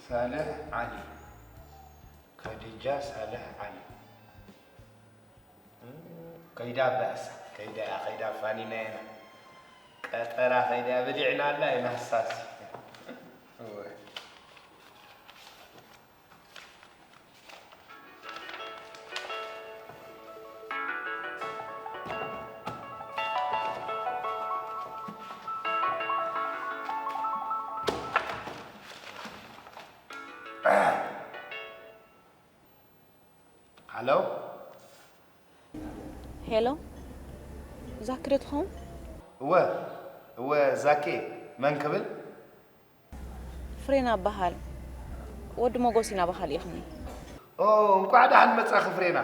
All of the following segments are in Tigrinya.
ሳልሕ ዓሊ። ከዲጃ ሳልሕ ዓሊ። ከይዳ በእሳ፣ ከይዳ እያ፣ ከይዳ ፋኒና ኢና። ቀጠራ ከይዳ እያ፣ ብሊዕና ኣላ ኢና፣ ሃሳሲ። እወ። ሃሎ። ሄሎ፣ ዛኪ ዶ ትኸውን? እወ፣ እወ፣ ዛኪ፣ መን ክብል? ፍሬና እበሃል። ወዲ ሞጎስ ኢና በሃሊ ኢኽኒ። ኦ፣ እንቋዕ ደሓን መጻኺ ፍሬና።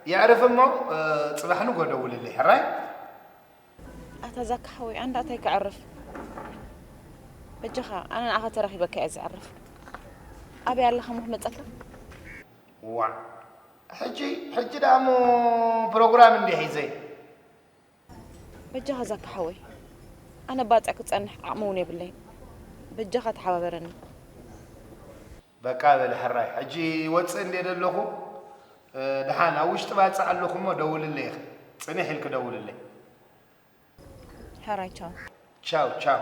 የዕርፍ እሞ፣ እ፣ ጽባሕ ንጎ ደውልለይ፣ ሕራይ? ኣታ ዛኪ ሓወይ፣ ኣንዳ ኣታይ ከዕርፍ? በጃኻ፣ ኣነ ንዓኻ ተራኺበካ እየ ዘዕርፍ። ኣበይ ኣለኻ እሞ ክመጸካ? ዋዕ፣ ሕጂ፣ ሕጂ ደኣ እሞ ፕሮግራም እንድየ ሒዘ። በጃኻ ዛኪ ሓወይ፣ ኣነ ባጽዕ ክጸንሕ ዓቕሚ እውን የብለይን። በጃኻ ተሓባበረኒ። በቃ በል ሕራይ፣ ሕጂ ወጽእ እንድየ ዘለኹ፣ እ፣ ደሓን ኣብ ውሽጢ ባጽዕ ኣለኹ እሞ ደውልለይ ኢኺ። ጽንሕ ኢልኪ ደውልለይ። ሕራይ፣ ቻው። ቻው፣ ቻው።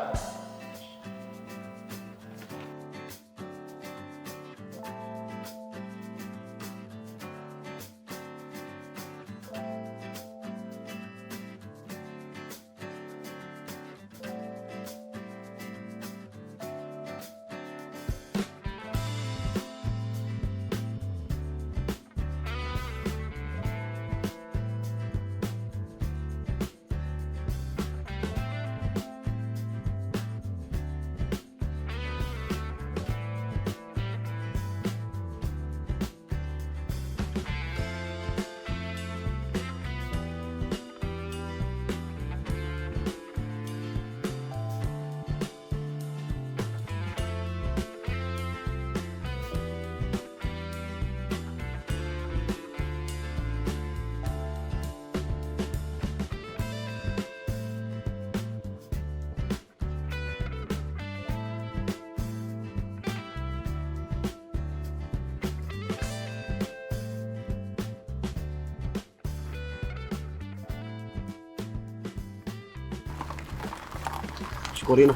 ሽኮሪና።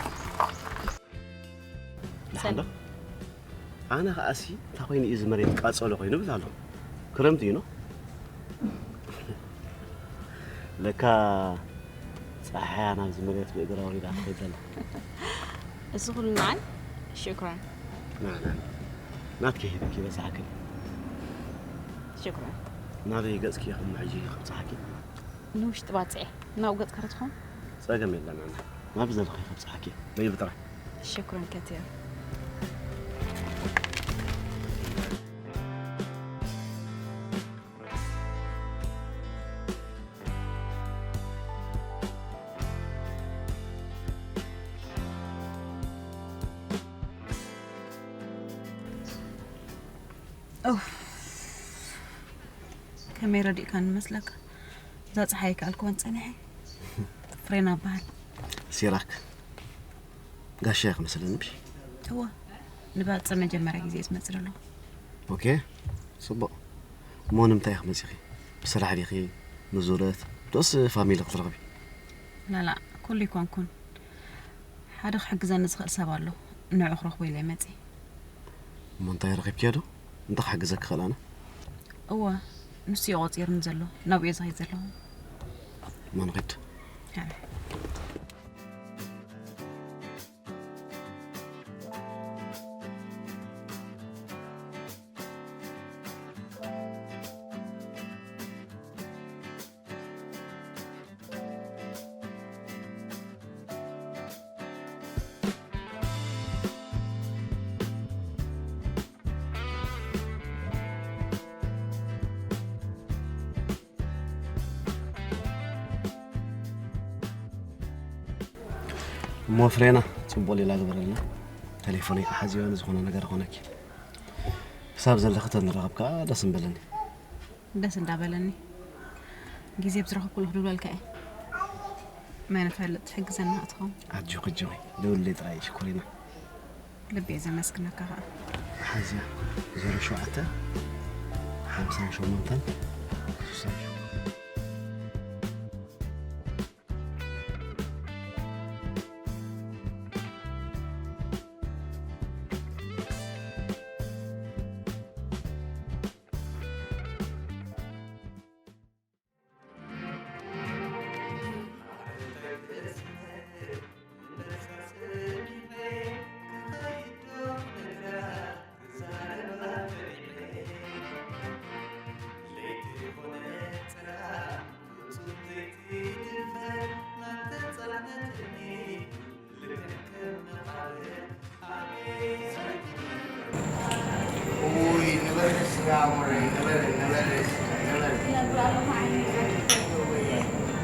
ደሓን ዶ? ኣነ ኸኣሲ፣ እንታይ ኮይኑ እዩ እዚ መሬት ቃጸሎ ኮይኑ እብል ኣለኹ። ክረምቲ እዩ ኖ? ለካ ጸሓያ ናብዚ መሬት ብእግራ ወሪዳ ትኸይድ ዘላ። እዚ ኩሉ ንዓይ? ሽክራን። ና፣ ና። ናትኪ ሂብኪ በጽሓክን። ሽክራን። ናበይ ገጽኪ ኢኹም ሕጂ ከብጽሓኪ? ንውሽጢ ባጽዐ። ናብኡ ገጽካ ዶ ትኸውን? ጸገም የለን ኣና። ናብ ዘለኺ ከብጽሓኪ። በይ ብጥራይ። ሽክራን ከትያ። ኡፍ፣ ከመይ ረዲእካኒ መስለካ? እዛ ጸሓይ ከኣልክዋን ጸኒሐ። ፍሬና እበሃል። ሲራክ፣ ጋሻ ኢኺ መስለኒ፣ ምሽ? እወ፣ ንባጽዕ መጀመርያ ግዜ እየ ዝመጽእ ዘለኹ። ኦኬ፣ ጽቡቕ። እሞ ንምንታይ ኢኺ መጺኺ? ብስራሕ ዲኺ? ንዙረት? ዶስ ፋሚሊ ክትረኽቢ? ላላ፣ ኩሉ ኣይኮንኩን። ሓደ ክሕግዘኒ ዝኽእል ሰብ ኣሎ። ንዑ ክረኽቦ ኢለ እየ መጺእ። እሞ እንታይ ረኺብክዮ ዶ? እንታይ ክሕግዘኪ ክኽእል ኣነ? እወ፣ ንሱ እዩ ቆጺሩኒ ዘሎ። ናብኡ እየ ዝኸይድ ዘለኹ። እሞ ንኺድ። ሃለ። እሞ ፍሬና፣ ጽቡቕ ሌላ ግበረልና። ቴሌፎነይ ክሓዝዮ ንዝኾነ ነገር ኾነኪ። ክሳብ ዘለኺ ተንራኸብ ከኣ ደስ ምበለኒ። ደስ እንዳበለኒ። ግዜ ብዝረኸብኩሉ ክድውለልካ እየ። መን ይፈልጥ፣ ትሕግዘና ትኸውን። ኣጆኺ፣ ኣጆኺ። ደውልለይ ጥራይ፣ ሽኮሪና። ልቢ እየ ዘመስግነካ ኸዓ። ሓዝያ፣ ዜሮ ሸውዓተ፣ ሓምሳን ሸሞንተን፣ ስሳን ሸሞንተን። ውይ፣ ንበል እስከ ኣሞራይ፣ ንበል፣ ንበል፣ ንበል።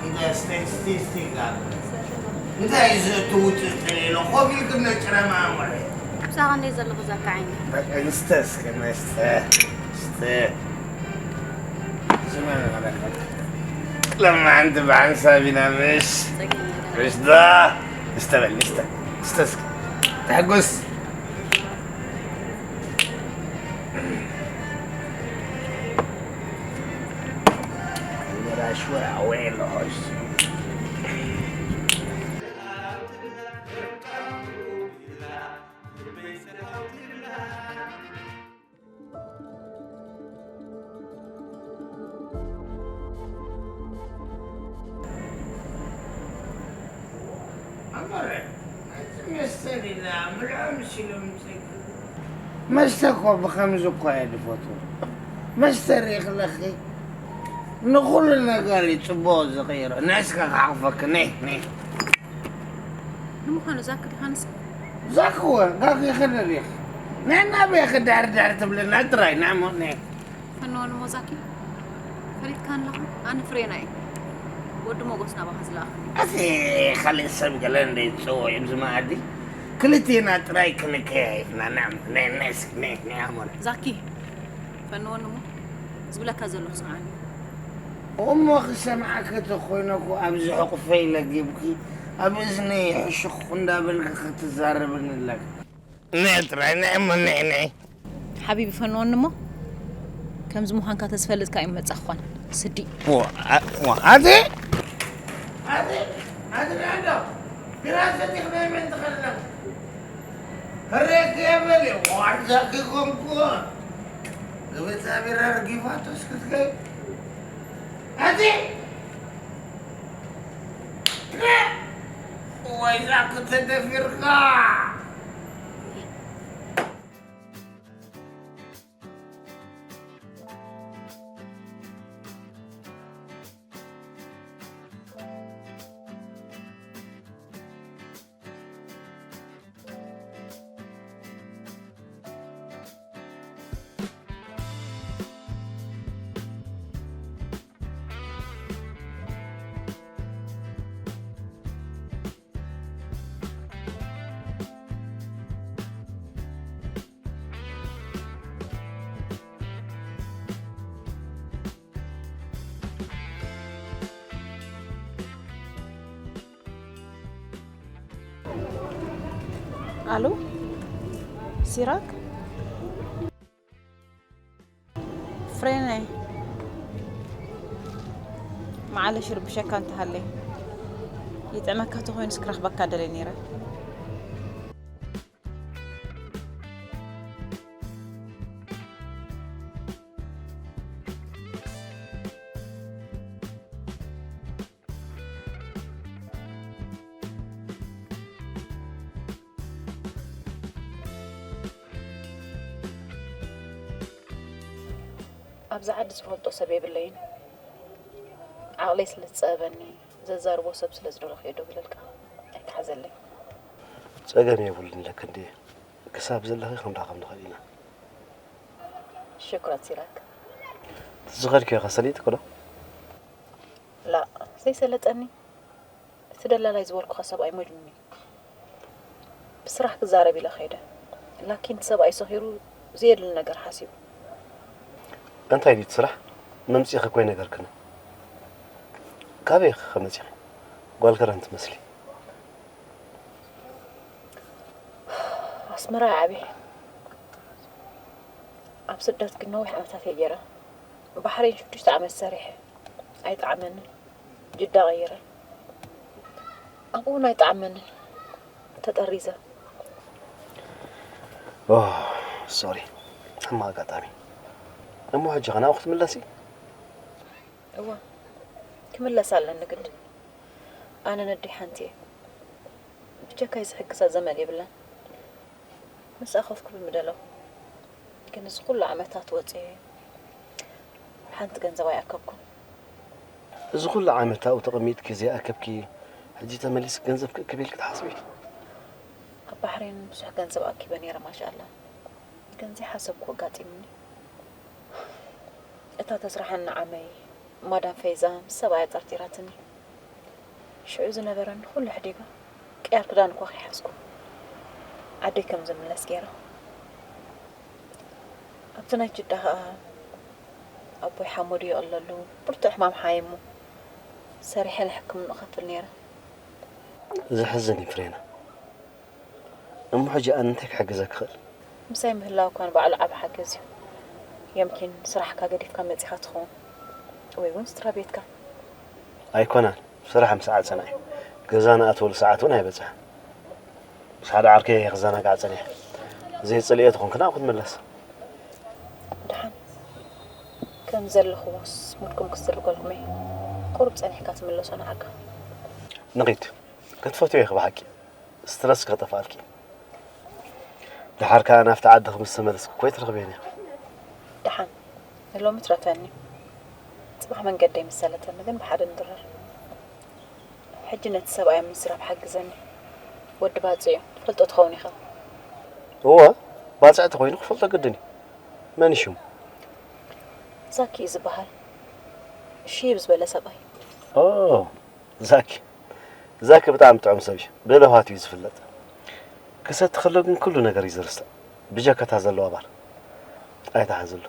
እንታይ ስቴቲስቲክ ኣሎ? እንታይ እዩ ዘእቱ ውፅእ ተለይሎ? ኮፍ ኢልክን ነጭረማ ኣሞራይ። ብሳኻ እንደ ዘለኹ ዛካ ዓይኒ። በቃ፣ ንስተ እስከ፣ ንስተ፣ ንስተ። ዝመን ማለት ነው። ለማንት በአንሳቢና ምሽ። ምሽ ዳ። ንስተ በል፣ ንስተ። ንስተ እስከ። ተሐጎስ። ኣሞረ፣ እዚ መስተ ዲና ምልዖ ምስ ኢሎም ይጸግቡ። መስተ እኮ ብኸምዚ እኮ እየ ዝፈትዎ። መስተ ሪእኽለኺ ንኹሉ ነገር እዩ ጽቡቕ ዝቕይሮ። ነስከ ክሓቕፈኪ፣ ነይ፣ ነይ። ንምዃኑ ዛኪ ዲኻ ንስኻ? ዛኪ እወ፣ ጋኪ ይኽእል ዲኺ? ናይ ናበይ ክዳርዳር ትብለና ጥራይ፣ ናይ ሞ-፣ ናይ። ፈነወ ንሞ ዛኪ፣ ፈሊጥካ ኣለኻ? ኣነ ፍሬና እየ። ወዲ ሞጎስ ናባኻ ዝለኣኸኒ። ኣቲ ካልእ ሰብ ገለ እንደ ይጸውዕ ኣብዚ መኣዲ፣ ክልቴና ጥራይ ክንከያየፍና፣ ናይ፣ ናይ፣ ናይ፣ ናይ ኣሞረ። ዛኪ፣ ፈነወ ንሞ፣ ዝብለካ ዘለኹ ስምዓኒ። እሞ ክሰምዓኪ ተኾይነ እኮ ኣብዚ ሕቑፈይ ለጊብኪ፣ ኣብ እዝነይ ሕሹኽ እንዳበልኪ ክትዛረብኒ ኣለኪ። ነይ ጥራይ፣ ነይ እሞ፣ ነይ፣ ነይ። ሓቢቢ ፈንወኒ እሞ፣ ከምዚ ምዃንካ ተዝፈልጥ ከኣ እዩ መጻ ክኾን። ስዲ። ዋ፣ ዋ፣ ኣቲ? ኣቲ? ኣቲ ናንዶ? ቢራ ሰቲኽ ናይ መን ትኸለኽ? ከሬክ የበል፣ ዋርዛኪ ኮንኩ። ግብታ ቢራ ርጊፋቶ እስክትከይ። ኣቲ? ወይዛ ክትደፊርካ። ኣሉ፣ ሲራክ፣ ፍሬነይ፣ መዓለሽ ርብሸካ እንተሃለይ፣ ይጥዕመካ ተኾይኑስ ክረኽበካ ደልየ ነይረ። ኣብዚ ዓዲ ዝፈልጦ ሰብ የብለይን። ዓቕለይ ስለ ዝጸበኒ፣ ዘዛርቦ ሰብ ስለ ዝደለኹ እየ ደው ኢለልካ። ኣይትሓዘለይ። ጸገም የብሉን ኢለኪ እንድየ። ክሳብ ዘለኺ ክንራኸብ ንኽእል ኢና። ሽኩራት ሲራክ። እቲ ዝኸድክዮ ከ ሰሊጥኪ ዶ? ላእ፣ ዘይሰለጠኒ። እቲ ደላላይ ዝበልኩኻ ሰብኣይ ሞይዱኒ። ብስራሕ ክዛረብ ኢለ ከይደ። ላኪን እቲ ሰብኣይ ሰኺሩ ዘየድሊ ነገር ሓሲቡ። እንታይ ድዩ እቲ ስራሕ? መምጺእኺ እኮ ኣይነገርክንን። ካበይ ኢኺ ከ መጺኺ? ጓል ከረን ትመስሊ። ኣስመራ ዓብየ ኣብ ስደት ግን ነዊሕ ዓመታት እየ ገይረ። ባሕሬን ሽዱሽተ ዓመት ሰሪሐ ኣይጠዓመንን። ጅዳ ቀይረ። ኣብኡ እውን ኣይጠዓመንን። ተጠሪዘ። ኦ ሶሪ፣ ሕማቕ ኣጋጣሚ። እሞ ሕጂ ከ ናብኡ ክትምለሲ? እወ ክምለስ ኣለኒ ግድ። ኣነ ነደይ ሓንቲ እየ። ብጀካይ ዝሕግዛ ዘመድ የብላን። ምስኣ ኮፍ ክብል ምደለኹ። ግን እዚ ኩሉ ዓመታት ወፂኤ ሓንቲ ገንዘብ ኣይኣከብኩን። እዚ ኩሉ ዓመት ኣብኡ ተቐሚጥኪ ዘይኣከብኪ ሕጂ ተመሊስኪ ገንዘብ ክእክብ ኢልኪ ትሓስቢ? ኣብ ባሕሬን ብዙሕ ገንዘብ ኣኪበ ነይረ ማሻኣላ። ግን ዘይሓሰብኩ ኣጋጢሙኒ። እታ ተስርሓኒ ዓመይ ማዳም ፈይዛ ምስ ሰብኣያ ጠርጢራትኒ። ሽዑ ዝነበረኒ ኩሉ ኣሕዲጋ ቅያር ክዳን እኳ ከይሓዝኩ ዓደይ ከም ዝምለስ ገይረ። ኣብቲ ናይ ጅዳ ኸኣ ኣቦይ ሓመዱ ይቕለሉ ብርቱዕ ሕማም ሓሚሙ ሰሪሐ ንሕክምንኡ እኸፍል ነይረ። ዘሕዝን እዩ ፍሬና። እሞ ሕጂ ኣነ እንታይ ክሕግዘኪ እኽእል? ምሳይ ምህላው እኳ ንባዕሉ ዓቢ ሓገዝ እዩ። የምኪን ስራሕካ ገዲፍካ መጺኻ ትኸውን ወይ እውን ስድራ ቤትካ። ኣይኮነን፣ ስራሕ ምስ ዓጸና እዩ። ገዛ ንኣትወሉ ሰዓት እውን ኣይበጽሐን። ምስ ሓደ ዓርከይ እየ ክዘናጋዕ ጸኒሐ። ዘይጽልኤ ተኾንኪ ናብኡ ክትምለስ። ደሓን ከም ዘለኹዎስ ሙድኩም ክዝርገልኩም እየ። ቁሩብ ጸኒሕካ ትምለሶ ንዓካ። ንኺድ ክትፈትዮ ኢኺ ብሓቂ። ስትረስ ከጠፍኣልኪ። ደሓር ከኣ ናብቲ ዓድኺ ምስ ተመለስኪ እኮ ኣይትረኽብዮን ኢኺ። ደሓን ንሎሚ ትረፈኒ። ጽባሕ መንገደይ ምስ ሰለተኒ ግን ብሓደ ንድረር። ሕጂ ነቲ ሰብኣይ ኣብ ምዝራብ ሓግዘኒ። ወዲ ባጽዕ እዩ፣ ትፈልጦ ትኸውን ኢኻ። እወ፣ ባጽዕ ተኾይኑ ክፈልጦ ግድን እዩ። መን እዩ ሽሙ? ዛኪ እዩ ዝበሃል። ሽይብ ዝበለ ሰብኣይ። ኦ፣ ዛኪ። ዛኪ ብጣዕሚ ጥዑም ሰብ እዩ። ብለውሃቱ እዩ ዝፍለጥ። ክሰቲ ከሎ ግን ኩሉ ነገር እዩ ዝርስዕ። ብጀካ እታ ዘለዋ ባር። ኣይትሓዝሉ።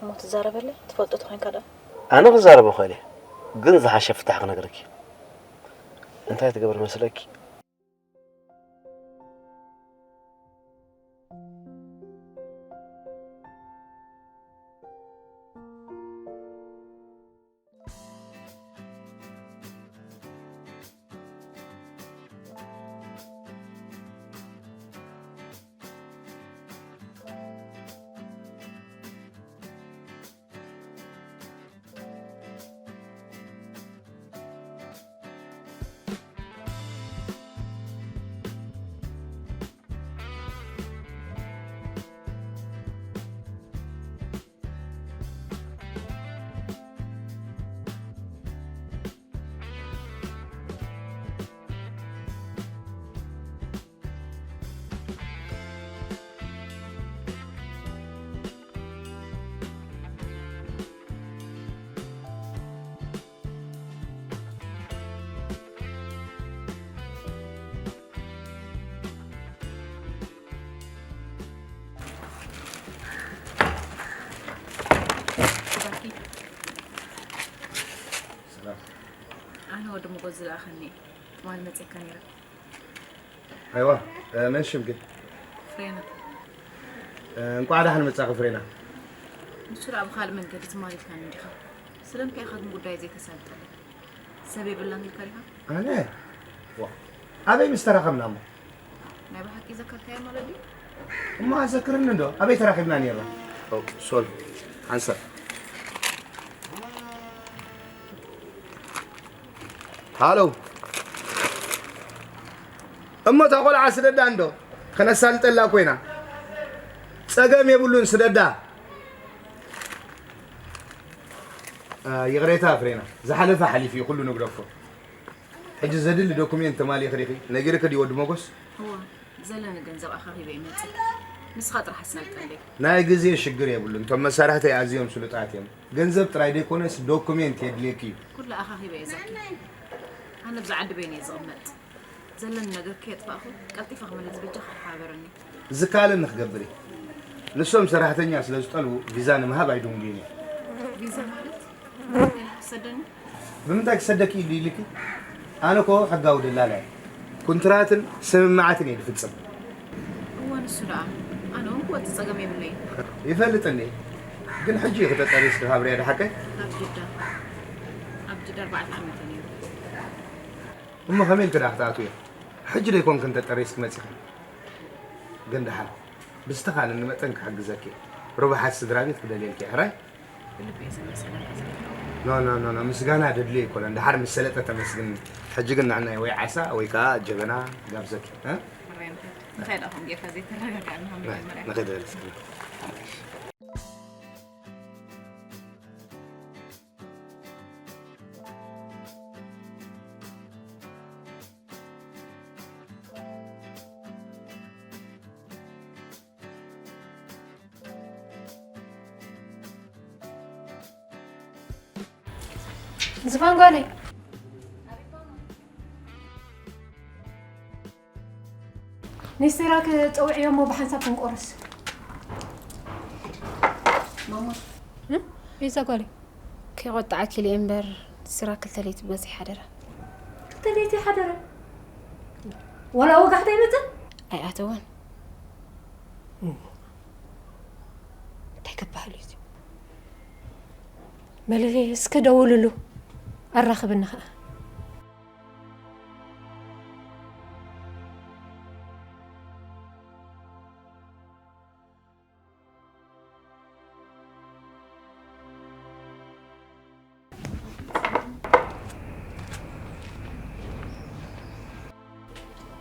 እሞ ትዛረበለይ? ትፈልጦ ተኾይንካ ደኣ? ኣነ ክዛረብ እኽእል እየ፣ ግን ዝሓሸ ፍታሕ ክነግረኪ። እንታይ ትገብር መስለኪ? ኣነ ወዲ መጎዝ ዝለኣኸኒ ትማሊ መፅእካ ነይረ። ኣይዋ፣ መን ሽምኪ? ፍሬና። እንቋዕ ደሓን መጻኺ ፍሬና። ንሱ ደኣ ብኻልእ መንገዲ ትማል ኢልካኒ እንዲኻ። ስለምንታይ ኢኻ ግን ጉዳይ ዘይተሳልጠለይ? ሰብ የብላን ኢልካ ዲኻ? ኣነ? ዋ፣ ኣበይ ምስ ተራኸብና እሞ? ናይ ብሓቂ ዘከርካዮ ማለት ድዩ? እሞ ኣዘክርኒ እንዶ፣ ኣበይ ተራኺብና ነይርና? ኦ፣ ሶል፣ ሓንሳብ። ሃሎ። እሞ እታ ቆልዓ ስደዳ እንዶ፣ ከነሳልጠላ ኮይና። ጸገም የብሉን ስደዳ። ይቕሬታ ፍሬና፣ ዝሓለፈ ሓሊፉ እዩ ኩሉ ንግደፎ። ሕጂ ዘድሊ ዶኩሜንት ተማሊእኺ ዲኺ? ነጊርኪ ድዩ ወዲ ሞጎስ? እወ፣ ዘለኒ ገንዘብ ኣኻኺበ እየ መፅእ። ንስኻ ጥራሕ ኣስመልጠለይ። ናይ ግዜ ሽግር የብሉን። እቶም መሳርሕተይ ኣዝዮም ስሉጣት እዮም። ገንዘብ ጥራይ ዘይኮነስ ዶኩሜንት የድልየኪ እዩ። ኩሉ ኣኻኺበ እየ ዛኪ። ኣነ ብዛ ዓዲ በይነ እየ ዝቕመጥ። ዘለኒ ነገር ከየጥፋእኹ ቀልጢፈ ክምለስ በጃኻ ተሓባበረኒ። ዝከኣለኒ ክገብር እየ። ንሶም ሰራሕተኛ ስለ ዝጠልቡ ቪዛ ንምሃብ ኣይድንጉዩን እዮም። ቪዛ ማለት? ሰደኒ? ብምንታይ ክሰደኪ ኢሉ ኢልኪ? ኣነ እኮ ሕጋዊ ደላላ እየ። ኩንትራትን ስምምዓትን እየ ዝፍጽም። እሱ ደኣ ኣነ እውን ክወጽእ ጸገም የብለይን። ይፈልጥኒ ግን ሕጂ እዩ ክተጠሪስ ድሃብርያ ድሓቀይ ናብ ጅዳ ኣብ ጅዳ ኣርባዕተ ዓመት ነይሩ። እሞ ከመይ ኢልክ ደኣ ክትኣትውዮ ሕጂ ደይኮንክን ተጠሪስክ መጺኺ ግን ደሓን ብዝተኻለኒ መጠን ክሕግዘኪ ርቡሓት ስድራ ቤት ክደልየልኪ ሕራይ ብልቢ እየ ዘመስግነካ ዝረከቡ ኖ ኖ ኖ ኖ ምስጋና ደድልዮ ኣይኮነን ድሓር ምስ ሰለጠ ተመስግኒ ሕጂ ግን ንዕናይ ወይ ዓሳ ወይ ከዓ ጀበና ጋብዘኪ እ? ሕራይ እንታይ እንታይ ደኣ ከም ጌርካ ዘይተረጋጋእና መጀመርያ ንኸይድ በል እስኪ። ዝፋን ጓለይ ንሲራክ ፀውዕዮ እሞ ብሓንሳብ ክንቆርስ ማማ ቤዛ ጓለይ ከይቆጣዓኪ ኢለ እምበር ንሲራክ ክልተ ለይቲ ብመፅእ ይሓደረ ክልተ ለይቲ ይሓደረ ዋላ ወጋሕታ ይመፅእ ኣይኣተወን እንታይ ክበሃል እዩ መለለይ እስከ ደውልሉ ኣራኽብኒ ኸዓ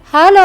ሃሎ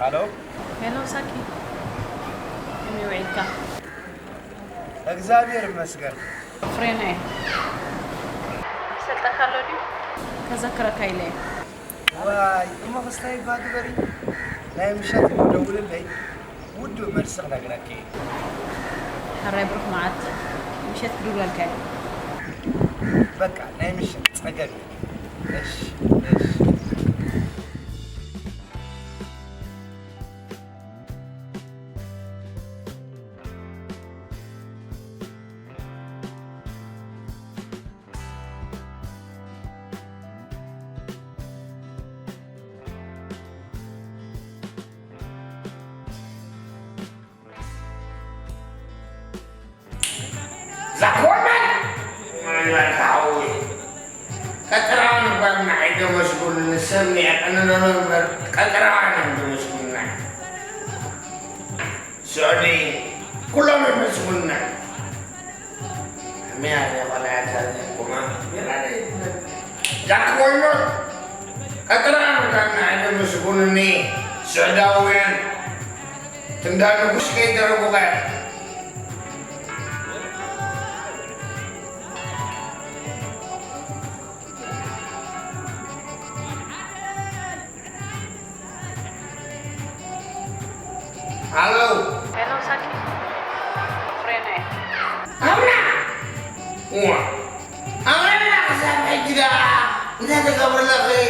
ሃሎ ሄሎ ሳኪ ከመይ ውዒልካ? እግዚኣብሔር ይመስገን። ፍሬና እየ። ይሰጠካ ኣሎ ድዩ? ከዘክረካ ኢለ እየ። ዋይ እሞ ክስታይ እባ ግበሪ። ናይ ምሸት ደውልለይ ውዱእ መልሲ ክነግረኪ እየ። ሕራይ ብሩኽ መዓልቲ። ምሸት ክድውለልካ እየ። በቃ ናይ ምሸት ጸገም የለን። እሺ እሺ። ሓወይ፣ ቀጠራን እኳ ንዓይ ደመስጉን ንሰብ የቀንለሎ እምበር ቀጠራን እዮም ደመስጉና። ስዑዲ ኩሎም የመስጉና። ሚያ ቆልዓታ ኩማ ሚራደ ዳክ ወይኖ ቀጠራን እኳ ንዓይ ደመስጉንኒ ስዑዳውያን ትንዳሉ ኩሽ ከይደረጉ ጋር Alô? Hello, Saki. Frene. Amna! Ua. Amna ka sa ka jira. Ina da gabar la kai.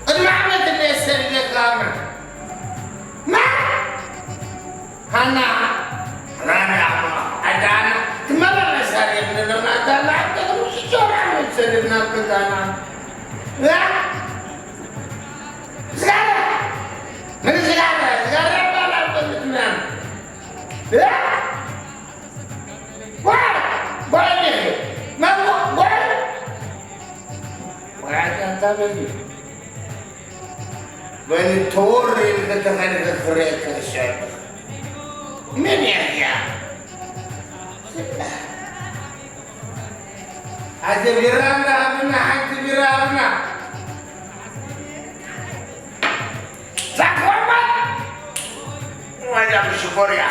Amma me ta ne sai da kama. Ma! Hana. Hana da amma. Adana. Kuma ba na sare da na adana. Ta ku shi jora ne sai da na adana. Ya? Zgara! Mani zgara! Zgara ba la ba na. Ya? Wa! Wa ne? Ma wa! Wa! Wa ta ta ba ni. Mani tori ka ta ka ka kare ka sha. Mani ya ya. Aja birana abna hanti birana. Zakoma. Wajah syukur ya.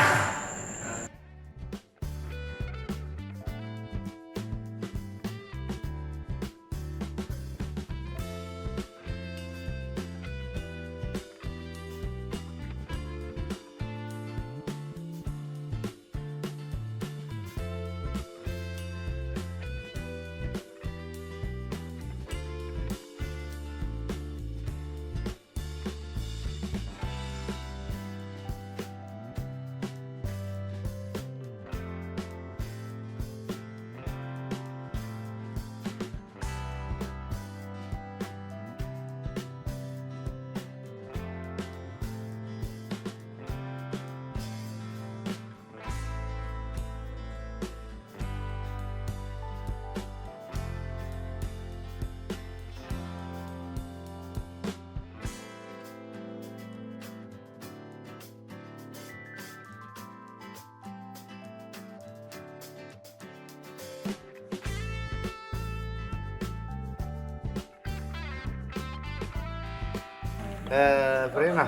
ፍሬና፣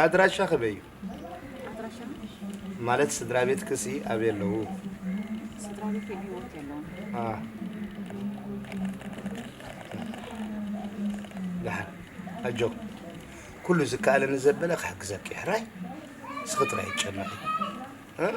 ኣድራሻ ከበይ እዩ? ኣድራሻ? ማለት ስድራ ቤት ክሲ ኣበይ ኣለዉ? ስድራ ቤት ብህይወት የለውን። አ። ደሓን። ኣጆ። ኩሉ ዝከኣለኒ ዘበለ ክሕግዘኪ ሕራይ። እስኺ ጥራይ ጨነቂ። እ?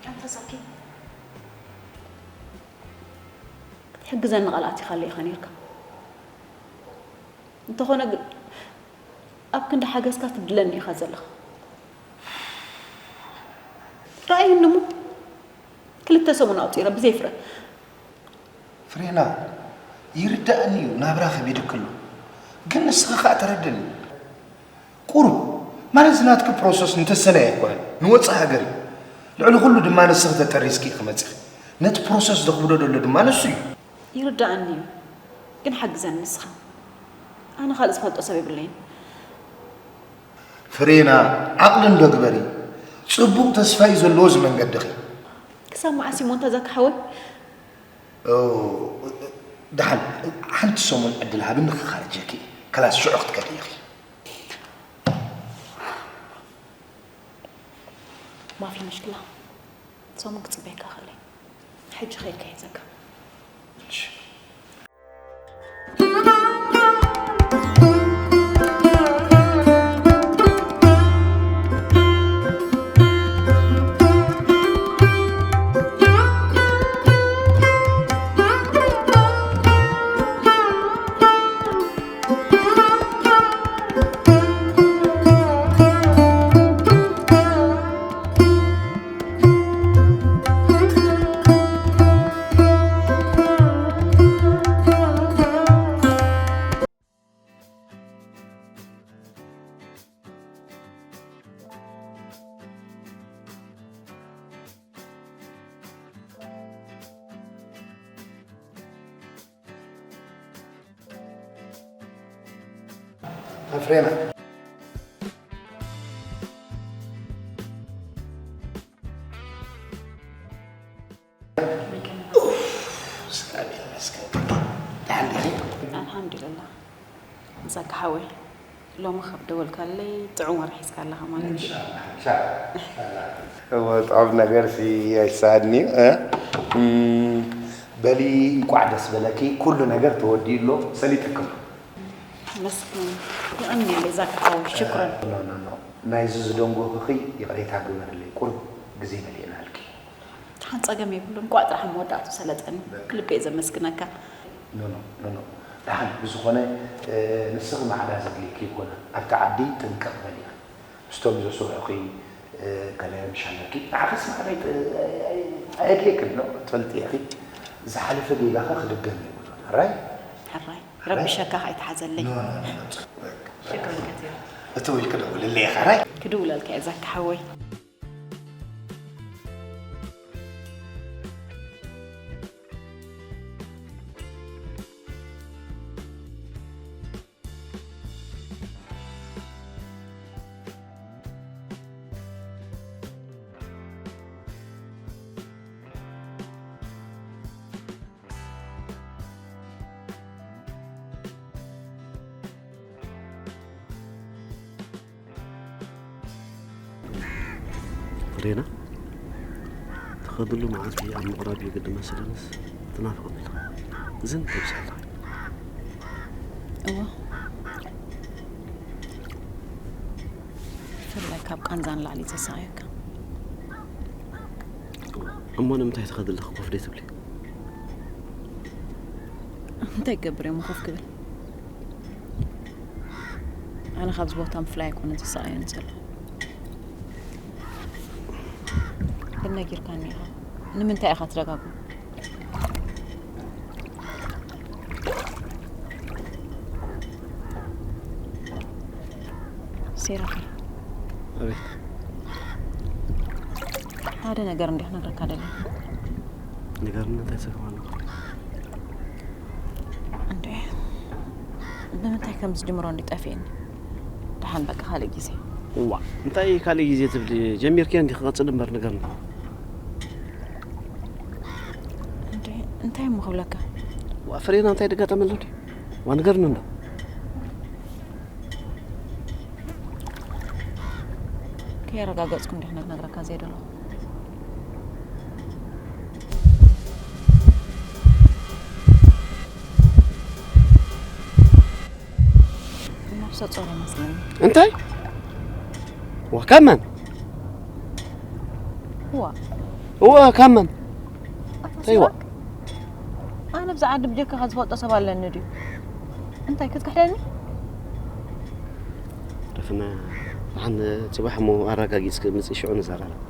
ኣንታ ሳኪ፣ ትሕግዘኒ ቃል ኣቲኻለይ ኢኻ ነይርካ። እንተኾነ ግን፣ ኣብ ክንዲ ሓገዝካ ትብድለኒ ኢኻ ዘለኻ። ረኣየኒ እሞ፣ ክልተ ሰሙን ኣቑጺረ ብዘይ ፍረ። ፍሬና፣ ይርዳእኒ እዩ፣ ናብራ ከቢድኪ ኣሎ። ግን ንስኺ ከኣ ተረድእኒ። ቁሩብ፣ ማለት እዚ ናትኪ ፕሮሰስ ንተሰነይ ኣይኮነን፣ ንወጻኢ ሃገር እዩ። ልዕሊ ኩሉ ድማ ንስኺ ተጠሪዝኪ ኢኺ መጺኺ። ነቲ ፕሮሰስ ዘኽብዶ ዘሎ ድማ ንሱ እዩ። ይርዳእኒ እዩ፣ ግን ሓግዘኒ ንስኻ። ኣነ ካልእ ዝፈልጦ ሰብ የብለይን። ፍሬና፣ ዓቕሊ እንዶ ግበሪ። ጽቡቕ ተስፋ እዩ ዘለዎ እዚ መንገድኺ። ክሳብ መዓስ እዩ እሞ እንታ ዛኪ ሓወይ? ኦ፣ ደሓን፣ ሓንቲ ሰሙን ዕድል ሃብኒ ክኻርጀኪ። ከላስ ሽዑ ክትከዲ ኢኺ። ማፊ ምሽክላ። ሰሙን ክጽበየካ እኽእል እየ። ሕጂ ከይድካ እየ ዘካ። እሺ። ኣፍሬና። ኣልሓምዱሊላህ። እዛ ሓወይ፣ ሎሚ ካብ ደወልካለይ ጥዑም ወርሒ ሒዝካ ኣለኻ ማለት እዩ። እወ፣ ጥዑም ነገር ሲ ኣይሰኣድን እዩ፣ እ? እም፣ በሊ፣ እንቋዕ ደስ በለኪ። ኩሉ ነገር ተወዲኡ ኣሎ፣ ሰሊጥክም። መስኪን፣ የቐንየለይ ዛኪ ሓወይ፣ ሽክረን። ኖ፣ ኖ፣ ኖ። ናይዚ ዝደንጎኽኺ ይቕሬታ ግበርለይ፣ ቁሩብ ግዜ መሊእናልኪ። ደሓን፣ ጸገም የብሉን። እንቋዕ ጥራሕ መወዳእቱ ሰለጠኒ። ብልቢ እየ ዘመስግነካ። ኖ፣ ኖ፣ ኖ፣ ኖ። ደሓን፣ ብዝኾነ፣ እ፣ ንስኺ ማዕዳ ዘድልየኪ ይኮነ። ኣብቲ ዓዲ ጥንቅቕ በሊ። ምስቶም ዘስርሑኺ፣ እ፣ ገለ ምሽ ኣለኪ። ንዓኺስ ማዕዳ ይጥ-፣ ኣይ-፣ ኣይ-፣ ኣየድልየክን ነው፣ ትፈልጢ ኢኺ። ዝሓለፈ ጌጋኸ ክድገም የብሉን። ሕራይ? ሕራይ። ረቢሸካ ከይትሓዘለይ። ኖ፣ ኖ፣ ኖ፣ ኖ። ሽክረን ከቲራ። እትው ኢልኪ ደውልለይ ኢኺ፣ ሕራይ? ክድውለልካ እየ ዛኪ ሓወይ። ሬና፣ ትኸድሉ መዓልቲ ኣብ ምቕራብ እዩ ግዲ መሰለንስ፣ ትናፍቕ ኣላ። እዝን ተብስሓላ። እወ። ብፍላይ ካብ ቃንዛ ንላዕሊ እዩ ዘሳቕየካ። እሞ ንምንታይ ትኸዲ ኣለኺ ኮፍ ደይትብሊ? እንታይ ክገብር እየ እሞ ኮፍ ክብል? ኣነ ካብዚ ቦታ ምፍላይ ኣይኮነን ዘሳቕየኒ ዘሎ። ግን ነጊርካኒ ኢኻ። ንምንታይ ኢኻ ትደጋግሞ? ሴራኺ። ኣቤት። ሓደ ነገር እንዲያ ክነግረካ ደልየ። ንገርኒ፣ እንታይ ጸገም ኣለዎ? እንዴ፣ ብምንታይ ከም ዝጅምሮ እንዲ ጠፊእኒ። ደሓን በቃ ካልእ ግዜ። እዋ፣ እንታይ ካልእ ግዜ ትብሊ? ጀሚርክዮ እንዲ ክቐጽል እምበር ንገርኒ። እንዴ፣ እንታይ እሞ ክብለካ? ዋ፣ ፍሬና እንታይ ደጋጠመ ኣሎ ድዩ? ዋ፣ ንገርኒ እንዶ። ከየረጋገጽኩ እንዲያ ክነግረካ ዘይደለኹ። ነብሰ ጾር ይመስለኒ። እንታይ? ዋ፣ ካብ መን? ዋ። ዋ፣ ካብ መን? እንታይ ዋ? ኣነ ብዛ ዓዲ ብጀካኻ ዝፈልጦ ሰብ ኣለኒ ድዩ? እንታይ ክትክሕደኒ? ደፍና፣ ደሓን ጽባሕ እሞ ኣረጋጊጽ ክምጽእ ሽዑ ንዘራረብ።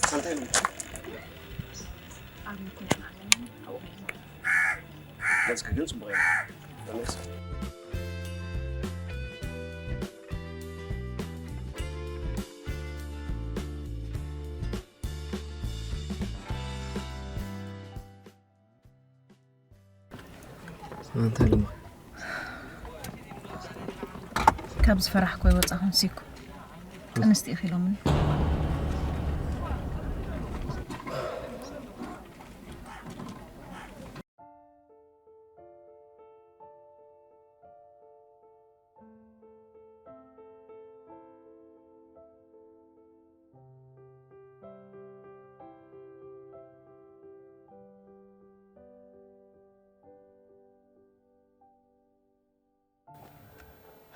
ኣንተ ገጽኪ ግን ጽቡቕ እዩ። ኣንታ ልማ ካብ ዝፈራሕኮ ይወጻኹን ሲኩ ጥንስቲ ኢኺ ኢሎምኒ።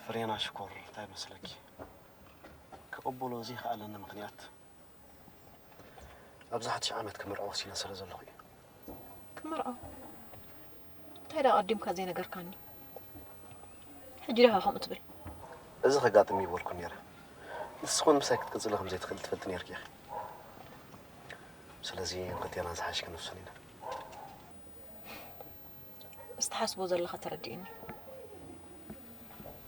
ፍሬና ሽኮር እንታይ መስለኪ? ክቕበሎ ዘይከኣለኒ ምኽንያት ኣብዚ ሓድሽ ዓመት ክምርዖ ወሲነ ስለ ዘለኹ እዩ። ክምርዖ? እንታይ ደኣ ኣቐዲምካ ዘይነገርካኒ? ሕጂ ዲኻ ከምኡ ትብል? እዚ ከጋጥም ይበልኩ ነይረ። ንስኺ እውን ምሳይ ክትቅጽሊ ከም ዘይትኽእሊ ትፈልጢ ነይርኪ ኢኺ። ስለዚ ንክልቴና ዝሓሽ ክንውስን ኢና። ምስ ትሓስቦ ዘለኻ ተረዲእኒ፣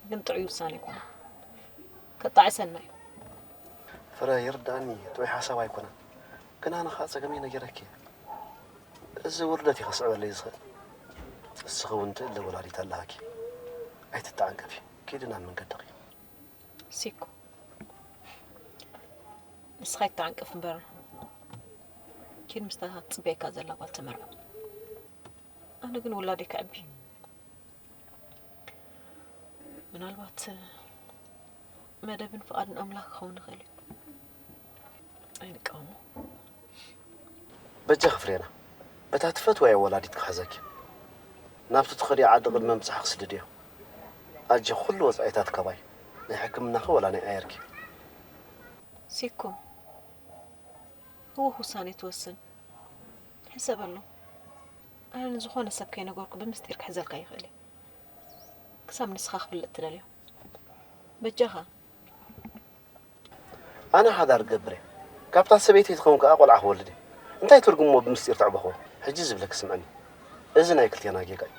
ግን ጥዑይ ውሳነ ኣይኮነ። ከጣዕሰና እዩ። ፍረ ይርዳእኒ፣ ጥዑይ ሓሳብ ኣይኮነን። ግን ኣነ ኸኣ ጸገመይ ነጊረኪ እየ። እዚ ውርደት እዩ ከስዕበለይ ዝኽእል። እስኺ እውን ትእለ ወላዲት ኣለሃኪ። ኣይትተዓንቀፊ፣ ኪዲ ናብ መንገድኺ። ሲኮ፣ ንስኻ ኣይተዓንቀፍ እምበር፣ ኪድ ምስታ ትጽበየካ ዘላ ጓል ተመርዖ። ኣነ ግን ውላደይ ከዕቢ። ምናልባት መደብን ፍቓድን ኣምላኽ ክኸውን ይኽእል እዩ። ኣይንቃወሞ። በጃኺ ፍሬና፣ በታ ትፈትዋዮ ወላዲት ክሕዘኪ። ናብቲ ትኸድዮ ዓዲ ቅድሚ ምብጻሕኪ ስድድዮ። ኣጆኺ፣ ኩሉ ወጻኢታት ካባይ። ናይ ሕክምናኺ ወላ ናይ ኣየርኪ። ሲኮ፣ ህዉኽ ውሳኔ ትወስን። ሕሰበሉ። ኣነ ንዝኾነ ሰብ ከይነገርኩ ብምስጢር ክሕዘልካ ይኽእል እየ። ክሳብ ንስኻ ክፍለጥ ትደልዮ። በጃኻ። ኣነ ሓዳር ክገብር እየ። ካብታ ሰበይተይ ትኸውን ከኣ ቆልዓ ክወልድ እየ። እንታይ ትርጉም እሞ ብምስጢር ተዕበኽዎ? ሕጂ ዝብለኪ ስምዕኒ። እዚ ናይ ክልቴና ጌጋ እዩ።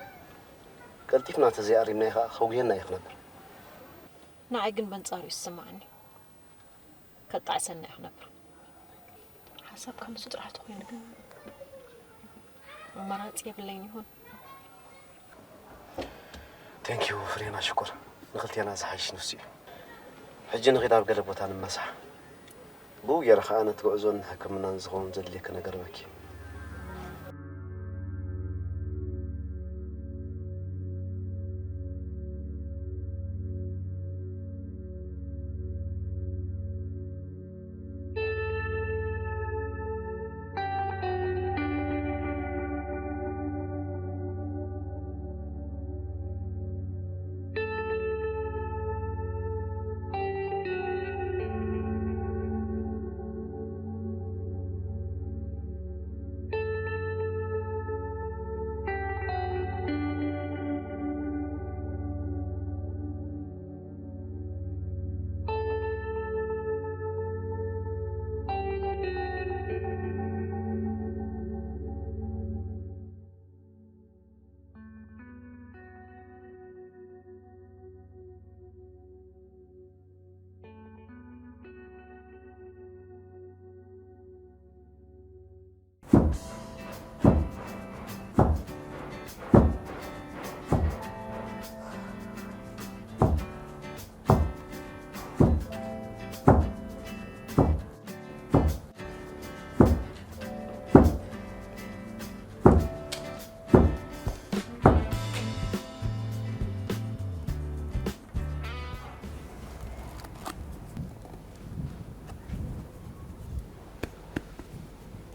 ቀልጢፍና እንተዘይኣሪምናዮ ከኣ ከጉህየና እዩ ክነብር። ንዓይ ግን በንጻሩ እዩ ዝስምዓኒ። ከጣዕሰና እዩ ክነብር። ሓሳብ ከምሱ ጥራሕ ተኾይኑ ግን ኣማራጺ የብለይን ይኹን። Thank you ፍሬና ሽኮር። ንክልቴና ዝሓይሽ ንሱ እዩ። ሕጂ ንኺድ ኣብ ገለ ቦታ ንመሳሕ። ብኡ ገይረ ኸኣ ነቲ ጉዕዞን ሕክምናን ዝኸውን ዘድልየኪ ነገር በኪ።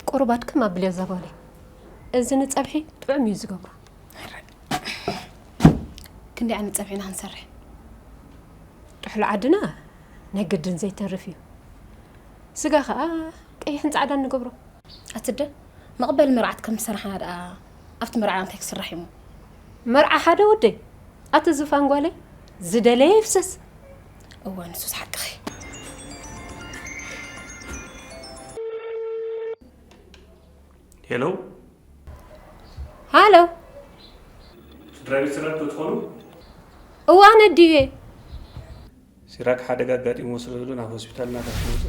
ቁሩብ ኣድክም ኣብልዮ እዛ ጓለይ። እዚ ንጸብሒ ጥዑም እዩ ዝገብሮ። ክንደይ ዓይነት ጸብሒ ኢና ክንሰርሕ? ጥሕሎ ዓድና ናይ ግድን ዘይተርፍ እዩ። ስጋ ኸኣ ቀይሕን ጻዕዳን ንገብሮ። ኣትደ መቕበል መርዓት ከም ዝሰራሕና ደኣ ኣብቲ መርዓ እንታይ ክስራሕ እዩሞ? መርዓ ሓደ ወደይ ኣቲ ዝፋን ጓለይ ዝደለየ ይፍሰስ። እወ ንሱስ ሓቅኺ። ሄሎ ሃሎ ስድራ ቤት ስራክ ዶ ትኾኑ? እዋ ነዲየ ሲራክ ሓደጋ ኣጋጢሞ ስለ ዘሎ ናብ ሆስፒታል እናተፈለጡ።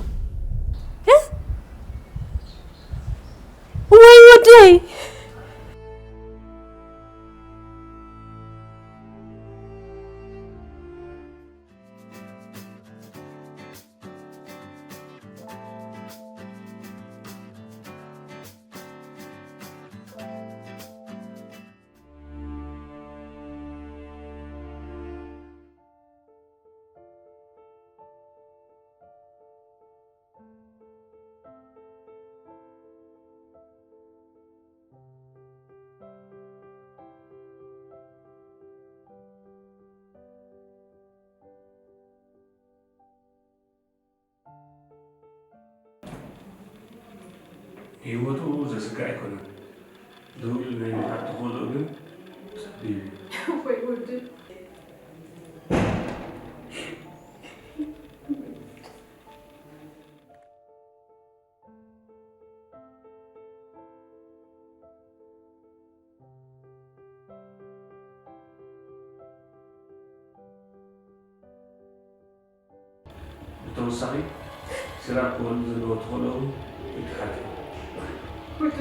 ወይ ወደይ ህይወቱ ዘስግእ ኣይኮነን። ልዑል ናይ ምኽሓድ ተኽእሎ ግን ጸቢብ እዩ። ወይ ወዲ ብተወሳኺ ሲራክ ክወልድ ዘለዎ ተኽእሎ እውን ይተሓት እዩ። ወዲ